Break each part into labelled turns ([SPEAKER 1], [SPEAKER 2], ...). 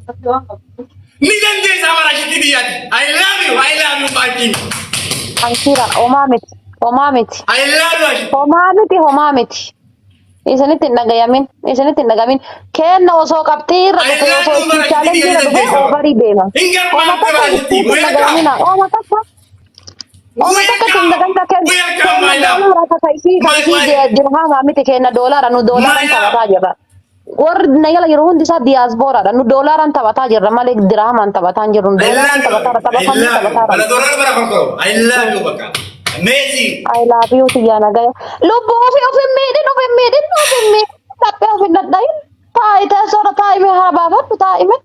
[SPEAKER 1] Ni dandeessaa bara ashitti biyyaati. I love you, I love you my king.
[SPEAKER 2] Amshira homaa miti. Homaa miti.
[SPEAKER 1] I love you ashitti.
[SPEAKER 2] Homaa miti homaa miti. Isinitti hin dhagayamin. Isinitti hin dhagamin. Kenna osoo qabxii irra
[SPEAKER 1] I
[SPEAKER 2] dhufe
[SPEAKER 1] love
[SPEAKER 2] osoo
[SPEAKER 1] you bara
[SPEAKER 2] itti
[SPEAKER 1] ashitti
[SPEAKER 2] chaalenjii
[SPEAKER 1] biyya
[SPEAKER 2] irra dhufe
[SPEAKER 1] dandeessaa.
[SPEAKER 2] oovarii deema.
[SPEAKER 1] Hin
[SPEAKER 2] Homa
[SPEAKER 1] garbaafte
[SPEAKER 2] takka
[SPEAKER 1] bara ashitti.
[SPEAKER 2] isinitti hin
[SPEAKER 1] Welcome.
[SPEAKER 2] dhagayamina. Homa takka. Homa takka itti hin dhagamin.
[SPEAKER 1] Welcome
[SPEAKER 2] Kenna
[SPEAKER 1] my love.
[SPEAKER 2] doolaara takka isii kan
[SPEAKER 1] My
[SPEAKER 2] isii
[SPEAKER 1] wife.
[SPEAKER 2] dirhaamaa miti kenna doolaara nu
[SPEAKER 1] My
[SPEAKER 2] doolaaraan
[SPEAKER 1] love.
[SPEAKER 2] taphataa jirra. Warri na jala jiru hundi isaa diyaaspooraadha. Nu doolaaraan taphataa jirra malee dirhamaan taphataa hin jirru. Nu
[SPEAKER 1] I
[SPEAKER 2] doolaaraan
[SPEAKER 1] love you.
[SPEAKER 2] taphataa
[SPEAKER 1] I
[SPEAKER 2] taphataa
[SPEAKER 1] love you.
[SPEAKER 2] taphataa.
[SPEAKER 1] Bala doolaara bara korkoro. I love you bakka. Amazing.
[SPEAKER 2] I love you tiyyaa nagaya. Lubbuu ofii of hin miidhin of hin miidhin of hin miidhin. Dhaphee of hin dhadhayin. Taa'i teessoorra taa'i mee haa baafadhu taa'i mee.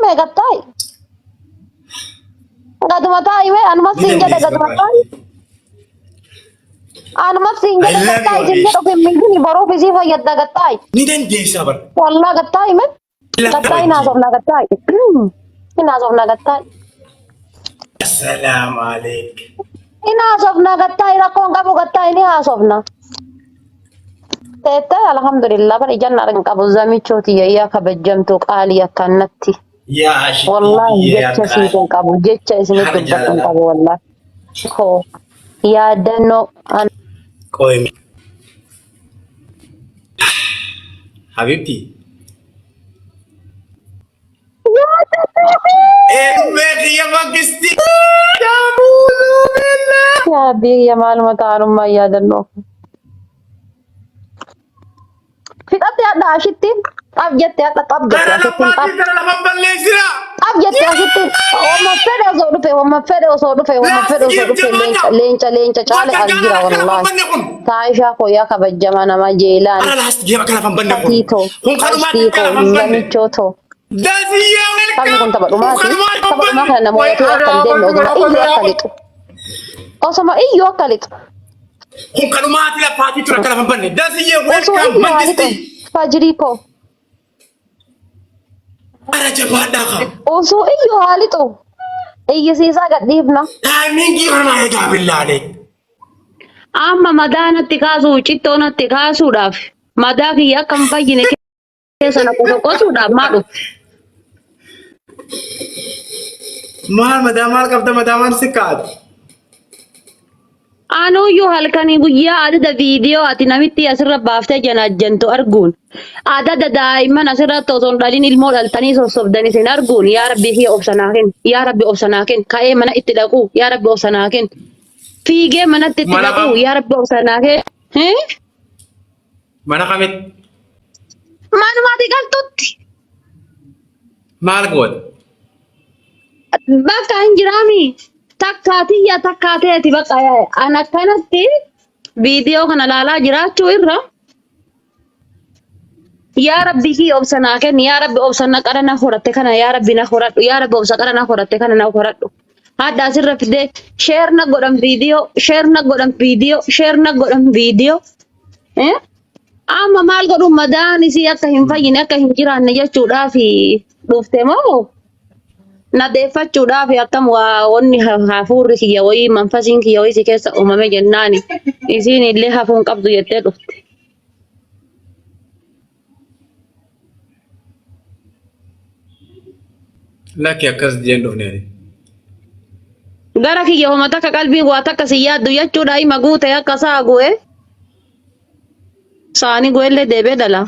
[SPEAKER 2] Mee gad taa'i. Gaduma taa'i mee anumas
[SPEAKER 1] Ni
[SPEAKER 2] siin jedhe
[SPEAKER 1] dandeessi
[SPEAKER 2] gaduma
[SPEAKER 1] bakka
[SPEAKER 2] taa'i.
[SPEAKER 1] ashitti.
[SPEAKER 2] Anumas siin
[SPEAKER 1] I
[SPEAKER 2] jedhe
[SPEAKER 1] love
[SPEAKER 2] gad
[SPEAKER 1] you
[SPEAKER 2] taa'i siin jedhe of hin miidhin boruuf isii fayyadda gad taa'i.
[SPEAKER 1] Ni dandeessaa bara.
[SPEAKER 2] Wallaa gad taa'i mee. Gad taa'i naasofna gad taa'i. Hin haasofna gad taa'i.
[SPEAKER 1] Assalaamu alaikum.
[SPEAKER 2] Hin haasofna gad taa'i rakkoon qabu gad taa'i ni haasofna. Teettee alhamdulillah bar ijaan hin qabu zamichooti yaa kabajamtu qaalii akkanatti.
[SPEAKER 1] Yaa ashitti
[SPEAKER 2] Wallaahi
[SPEAKER 1] biyya
[SPEAKER 2] jecha siif hin qabu jecha isinitti
[SPEAKER 1] Har
[SPEAKER 2] dubbadhu hin
[SPEAKER 1] jaalala.
[SPEAKER 2] qabu wallaahi. Koo yaadannoo an
[SPEAKER 1] Qoy. Habibti. Elmee kiyya mangisti.
[SPEAKER 2] Yaa Rabbii kiyya maaluma ta'anummaa yaadannoo. Fixatte hadha ashitti xaf jette hadha xaf jette
[SPEAKER 1] Gara
[SPEAKER 2] ashittiin xaf
[SPEAKER 1] lafaatiin gara lafan balleessina.
[SPEAKER 2] xaf jette ashittiin homma fedhe osoo dhufe homma fedhe osoo dhufe homma fedhe osoo dhufe leenca leenca leenca caale
[SPEAKER 1] Bakka
[SPEAKER 2] as
[SPEAKER 1] gaara
[SPEAKER 2] jira
[SPEAKER 1] akka lafan
[SPEAKER 2] wallaahi.
[SPEAKER 1] banne kun.
[SPEAKER 2] Taayishaa koo yaa kabajjama nama jeelaan
[SPEAKER 1] Ara last game akka lafan banne kun.
[SPEAKER 2] fatii too
[SPEAKER 1] Kun kanumaatti
[SPEAKER 2] qashtii
[SPEAKER 1] akka
[SPEAKER 2] koo
[SPEAKER 1] lafan banne.
[SPEAKER 2] zamichoo too.
[SPEAKER 1] Dasiyyaa
[SPEAKER 2] Taphni kun
[SPEAKER 1] welcome.
[SPEAKER 2] tapha
[SPEAKER 1] Kun
[SPEAKER 2] dhumaati.
[SPEAKER 1] kanumaatti
[SPEAKER 2] Tapha dhumaa kana namoota akka hin deemne osuma iyyuu akka lixu. Osuma iyyuu akka lixu.
[SPEAKER 1] Kun kanumaatti lafaatii ture akka lafan banne. Dasiyyaa
[SPEAKER 2] Osoo
[SPEAKER 1] welcome
[SPEAKER 2] iyyuu haa lixu.
[SPEAKER 1] mangisti.
[SPEAKER 2] Fajirii koo.
[SPEAKER 1] Ara jabaadhaa qaba.
[SPEAKER 2] Osoo iyyuu haa lixu. Iyyisiisaa gadhiifna.
[SPEAKER 1] Taayimiingii kanaa eegaa billaalee.
[SPEAKER 2] Amma madaa natti kaasuu cittoo natti kaasuudhaaf madaa kiyya akka hin fayyine keessa na qosoqosuudhaaf maa dhufte?
[SPEAKER 1] Maal madaa maal qabda madaa maal si kaa'atu?
[SPEAKER 2] Anuyyuu halkanii guyyaa adada viidiyoo ati namitti asirra baaftee janaajjantu arguun adada daa'imman asirratti osoo hin dhalin ilmoo dhaltanii sossobdan isin arguun yaa rabbi kiyya obsa naa kenni yaa rabbi obsa naa kenni ka'ee mana itti dhaquu yaa rabbi obsa naa kenni fiigee manatti itti
[SPEAKER 1] Mana
[SPEAKER 2] dhaquu
[SPEAKER 1] kam?
[SPEAKER 2] yaa rabbi obsa naa kenni.
[SPEAKER 1] Mana kamitti?
[SPEAKER 2] Manuma ati galtutti
[SPEAKER 1] Maal goota?
[SPEAKER 2] bakka hin jiraami. Takkaa tiyya takkaa teeti bakka an akkanatti viidiyoo kana laalaa jiraachuu irra yaa rabbi kii obsa naa kenni yaa rabbi obsa na qara na horatte kana yaa rabbi na horadhu yaa rabbi obsa qara na horatte kana na horadhu. Hadha asirra fidee sheer na godhan viidiyoo sheer na godhan viidiyoo sheer na godhan viidiyoo. Eh? Amma maal godhu madaan isii akka hin fayyine akka hin jiraanne jechuudhaaf dhufte moo na deeffachuudhaaf akkam waa wanni hafuurri kiyya wayii manfasiin kiyya wayii si keessa uumame jennaani isiin illee hafuu hin qabdu jettee dhufte.
[SPEAKER 1] Lakki akkas jeen dhufne ani.
[SPEAKER 2] Gara kiyya homa takka qalbiin waa takka si yaaddu jechuudha ima guute akka saa gu'e saani gu'ellee deebee dhala.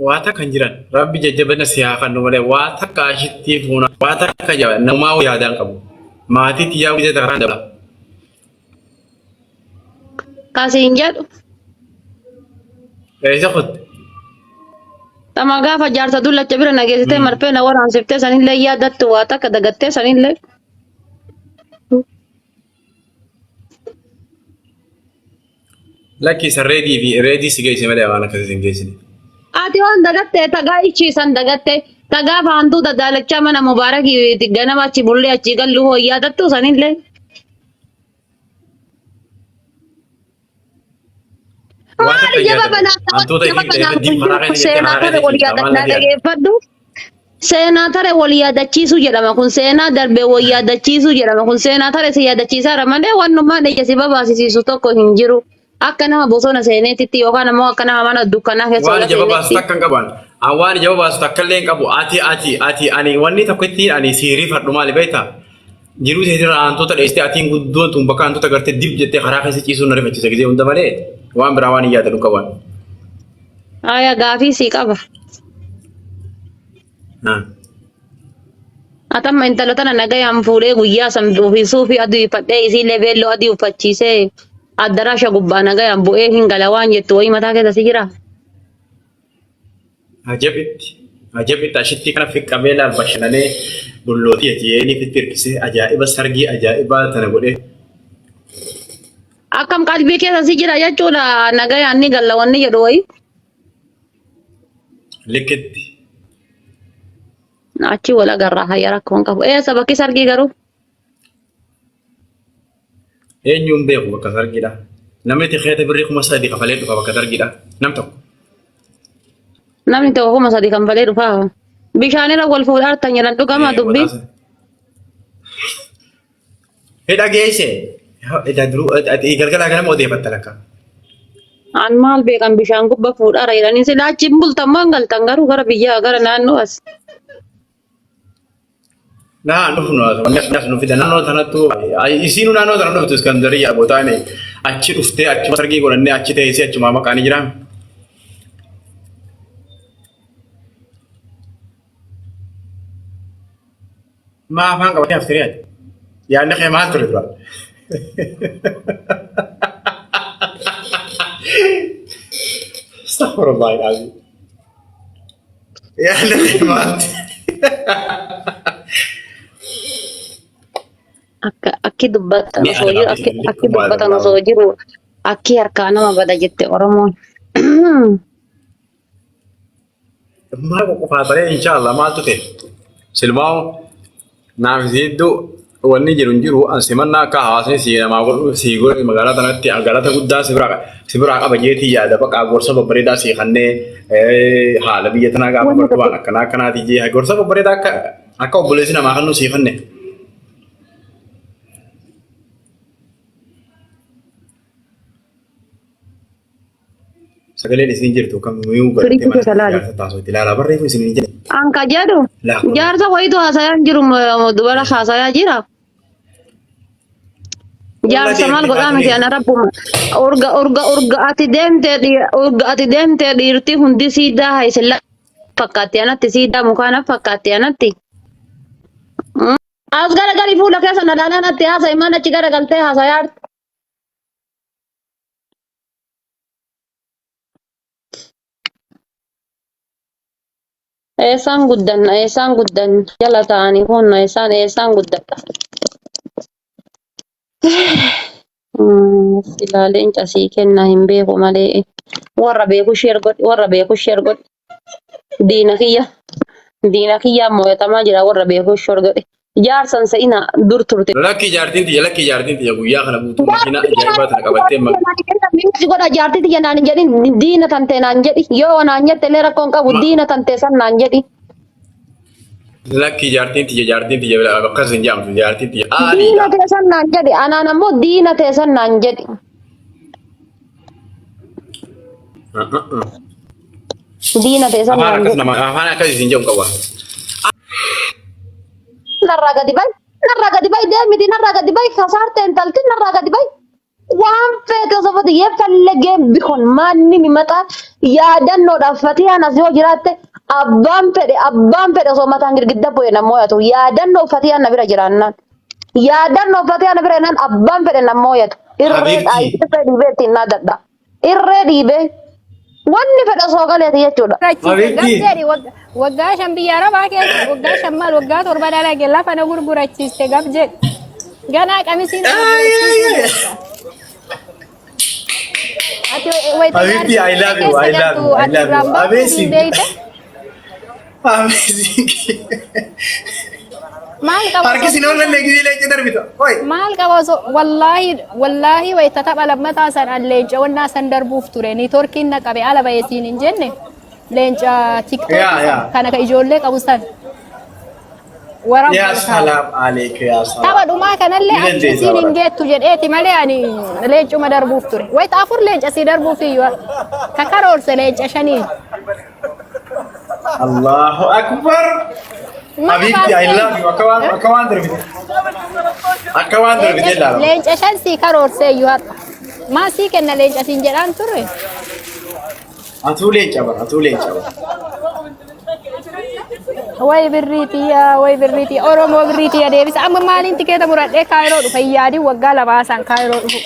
[SPEAKER 1] Waa takka hin jiran. Rabbi jajjabina si haa kennu malee waa takka ashittii fuuna waa takka jaba namaa yaadaan qabu. Maatii tiyyaa gisee takka dabala.
[SPEAKER 2] Kasiin jedhu
[SPEAKER 1] Eessa kutte?
[SPEAKER 2] Tama gaafa jaarsa dullacha bira na geessitee marfee na waraansiftee sanillee yaadattu waa takka dagattee sanillee.
[SPEAKER 1] Lakki isa reedii fi reedii si geesse malee waan akkasii hin geessine.
[SPEAKER 2] Ati waan dagattee tagaa ichiisan dagattee tagaa faantuu dadaalachaa mana mubaarakii ganama achi bullee achi galluu hoo yaadattu sanillee.
[SPEAKER 1] Waa
[SPEAKER 2] Maali
[SPEAKER 1] takka
[SPEAKER 2] jaba
[SPEAKER 1] yaadadhu.
[SPEAKER 2] banaa
[SPEAKER 1] Hantuuta
[SPEAKER 2] jaba
[SPEAKER 1] ifii
[SPEAKER 2] banaa
[SPEAKER 1] ta'e karaa keessa jettee
[SPEAKER 2] seenaa
[SPEAKER 1] karaa
[SPEAKER 2] tare
[SPEAKER 1] keessa
[SPEAKER 2] wal
[SPEAKER 1] ciifta maal
[SPEAKER 2] yaadannaa
[SPEAKER 1] nati yaadda?
[SPEAKER 2] dhageeffadhu. Seenaa tare wal yaadachiisuu jedhama kun seenaa darbe wal yaadachiisuu jedhama kun seenaa tare si yaadachiisaara malee wannummaan ija si babaasisiisu tokko hin jiru. Akka nama bosona seeneetitti yookaan ammoo akka nama mana dukkanaa keessa
[SPEAKER 1] Waan
[SPEAKER 2] ola
[SPEAKER 1] ija babaasu
[SPEAKER 2] seenetti.
[SPEAKER 1] takka hin qaban. An waan ija babaasu takka illee hin qabu. Ati ati ati ani wanni tokko ittiin ani sii rifadhu maali beektaa? Jiruu teetirraa hantuuta dheessitee atiin guddoon tun bakka hantuuta gartee dib jettee karaa keessa ciisuun na rifachiisa gisee hunda malee waan biraa waan hin yaadadhu hin qaban.
[SPEAKER 2] Aya gaafii sii qaba. Atamma intala tana nagayaan fuudhee guyyaa san ofii suufii adii uffadhee isiillee beelloo adii uffachiisee addaraasha gubbaa nagayaan bu'ee hin gala waan jettu wayii mataa keessa si jira.
[SPEAKER 1] Ajabitti ajabitti ashitti kana fiqqabee laal bashannanee bullootii aji'eenii fitti hirkisee ajaa'iba sargii ajaa'ibaa tana godhee.
[SPEAKER 2] Akkam qalbii keessa si jira jechuudha nagayaan ni galla wanni jedhu wayii.
[SPEAKER 1] Likkitti.
[SPEAKER 2] Achi wal agarraa hayya rakkoon qabu. Eessa bakki sargii garuu?
[SPEAKER 1] Eenyuun beeku bakka sargiidha. Namni tikeeta birrii 3000 kafalee dhufa bakka sargiidha. Nam tokko.
[SPEAKER 2] Namni tokko 3000 kanfalee dhufaa. Bishaanirra wal fuudhaartan jedhan dhugamaa dubbii.
[SPEAKER 1] Hidha geesse. Hidha duruu ati galgalaa ganama odeeffatta lakka.
[SPEAKER 2] An maal beekan bishaan gubba fuudhaara jedhanii sila achi hin bultan maan galtan garuu gara biyyaa gara naannoo as.
[SPEAKER 1] Naa dhufnu wanni as nu fida naannoo tanattu isiinuu naannoo tana dhuftu Iskandariyaa bootaan achi dhuftee achuma sargii godhannee achi teessee achuma maqaan jira. Maa afaan qabatee haftee ati? Yaadni kee maal ture dura? Astaghfirullah alazim. Yaadni kee maal ture?
[SPEAKER 2] Akka akki dubbattan
[SPEAKER 1] Ni
[SPEAKER 2] osoo jiru
[SPEAKER 1] adaba
[SPEAKER 2] akki akki
[SPEAKER 1] likkumaa
[SPEAKER 2] dubbatan
[SPEAKER 1] adaba.
[SPEAKER 2] osoo jiru akki harkaa nama bada jette Oromoon.
[SPEAKER 1] Maal qoqqofaa baree inshaallah maaltu ta'e? Silmaa'u naaf hedduu wanni jiru hin jiru an simannaa akka hawaasni si namaa godhu si godhu magaalaa tanatti galata guddaa si biraa qaba jeetii yaada baqaa gorsa babbareedaa si kannee haala biyya tanaa gaafa
[SPEAKER 2] Wanni
[SPEAKER 1] bartu
[SPEAKER 2] tokko
[SPEAKER 1] waan akkanaa akkanaati jee gorsa babbareedaa akka akka obboleessi namaa kennu si kanne. Sagaleen isin jirtu kam miyuu galtee
[SPEAKER 2] firiijii
[SPEAKER 1] mana
[SPEAKER 2] keessa laali.
[SPEAKER 1] jaarsa taasoo itti ilaalaa barreeffu isin hin jedhe.
[SPEAKER 2] An ka jedhu
[SPEAKER 1] Laa kun
[SPEAKER 2] jaarsa wayitu haasayaa hin jiru dubara haasayaa jira.
[SPEAKER 1] Walla
[SPEAKER 2] Jaarsa maal
[SPEAKER 1] deemte
[SPEAKER 2] godhaa miti
[SPEAKER 1] haati
[SPEAKER 2] ana rabbuma. Urga urga urga ati deemtee urga ati deemtee dhiirti hundi siidaa hayse fakkaatti anatti siidaa mukaa na fakkaatti anatti. As garagali fuula keessa na dhaanaan atti haasa'i maan achi garagaltee haasayaa. Eessaan guddanna eessaan guddanna jala ta'anii kunna eessaan eessaan guddadha. Silaa leenca sii kenna hin beeku malee warra beeku sheer godhi warra beeku sheer godhi diina kiyya diina kiyyaa mo'atamaa jira warra beeku sheer godhi jaarsan se'ina dur turte.
[SPEAKER 1] Lakki jaartiin tiyya lakki jaartiin tiyya guyyaa kana guutuu makiina ajaa'ibaa tana qabattee
[SPEAKER 2] Si godha jaartii tiyya naan hin jedhin diina tantee naan jedhi yoo naan jette illee rakkoon qabu diina tantee san naan jedhi.
[SPEAKER 1] Lakki jaartiin tiyya jaartiin tiyya akkas hin jedhamtu jaartiin tiyya
[SPEAKER 2] Diina
[SPEAKER 1] aaliidha.
[SPEAKER 2] teessan naan jedhi anaan ammoo diina teessan naan jedhi. Diina teessan
[SPEAKER 1] Afaan
[SPEAKER 2] naan
[SPEAKER 1] akkas
[SPEAKER 2] jedhi.
[SPEAKER 1] nama afaan akkas isin jedhu qaba.
[SPEAKER 2] Narraa gadi bahi narraa gadi bahi deemiti narraa gadi bahi kasaarte intalti narraa gadi bahi. Waan feete osoo fate የፈለገ ቢሆን ማንም ይመጣ yaadannoodhaaf fatiyaan as yoo jiraatte abbaan fedhe abbaan fedhe osoo mataan girgidda bu'e nan mooyatu yaadannoo fatiyaan na bira jiraannaan yaadannoo fatiyaan na bira jiraannaan abbaan fedhe nan mooyatu irree
[SPEAKER 1] Habiibtii.
[SPEAKER 2] irree dhiibee ittiin naadadha irree dhiibee wanni fedhe osoo galeeti jechuudha.
[SPEAKER 3] Gurgurachiise
[SPEAKER 1] Habiibtii.
[SPEAKER 3] gab jedhi waggaa 5 biyya arabaa keessa waggaa 5 maal waggaa 7 dalage lafa na gurgurachiiste gab jedhi. Ganaa qamisii na gurgurachiisuu jirta. Ati wayita
[SPEAKER 1] Habiibtii, I
[SPEAKER 3] jaartii
[SPEAKER 1] love you,
[SPEAKER 3] keessa
[SPEAKER 1] I love
[SPEAKER 3] galtu
[SPEAKER 1] you, I
[SPEAKER 3] ati
[SPEAKER 1] love you.
[SPEAKER 3] irraan baaftuu hin
[SPEAKER 1] Amazing.
[SPEAKER 3] beeyte.
[SPEAKER 1] Amazing.
[SPEAKER 3] Maal qaba
[SPEAKER 1] Harki
[SPEAKER 3] osoo
[SPEAKER 1] sin oolanne gisee leenca darbita. Oi.
[SPEAKER 3] maal qaba osoo wallaahi wallaahi wayita tapha lammataa san an leenca wannaa san darbuuf ture niitoorkiin na qabe ala ba'e siin hin jenne leenca tiktookii
[SPEAKER 1] Yaa
[SPEAKER 3] san
[SPEAKER 1] yaa.
[SPEAKER 3] kana ka ijoollee qabu san. Warra
[SPEAKER 1] Yaa salaam aleeka yaa
[SPEAKER 3] Tapha
[SPEAKER 1] salaam.
[SPEAKER 3] dhumaa kanallee
[SPEAKER 1] Ni dandeessa
[SPEAKER 3] achisiin hin
[SPEAKER 1] bara.
[SPEAKER 3] geettu jedheeti malee ani leencuma darbuuf ture. Wayita afur leenca sii darbuuf iyyuu ka karoorse leenca shanii.
[SPEAKER 1] Allahu akbar.
[SPEAKER 3] Mana
[SPEAKER 1] Habiibti I
[SPEAKER 3] baastee
[SPEAKER 1] love you. Akka waan darbite. Akka waan darbite ilaalama.
[SPEAKER 3] Leenca shan sii karoorsee iyyuu har'a. Maa sii kenna leenca siin jedhaan turre.
[SPEAKER 1] Atuu leenca bara, atuu leenca bara.
[SPEAKER 3] Way birriitiyya, way birriitiyya, Oromoo birriitiyya deebisa. Amma maaliin tikeeta muradhee Kaayiroo dhufa? Hin yaadin waggaa lamaa isaan Kaayiroo dhufu.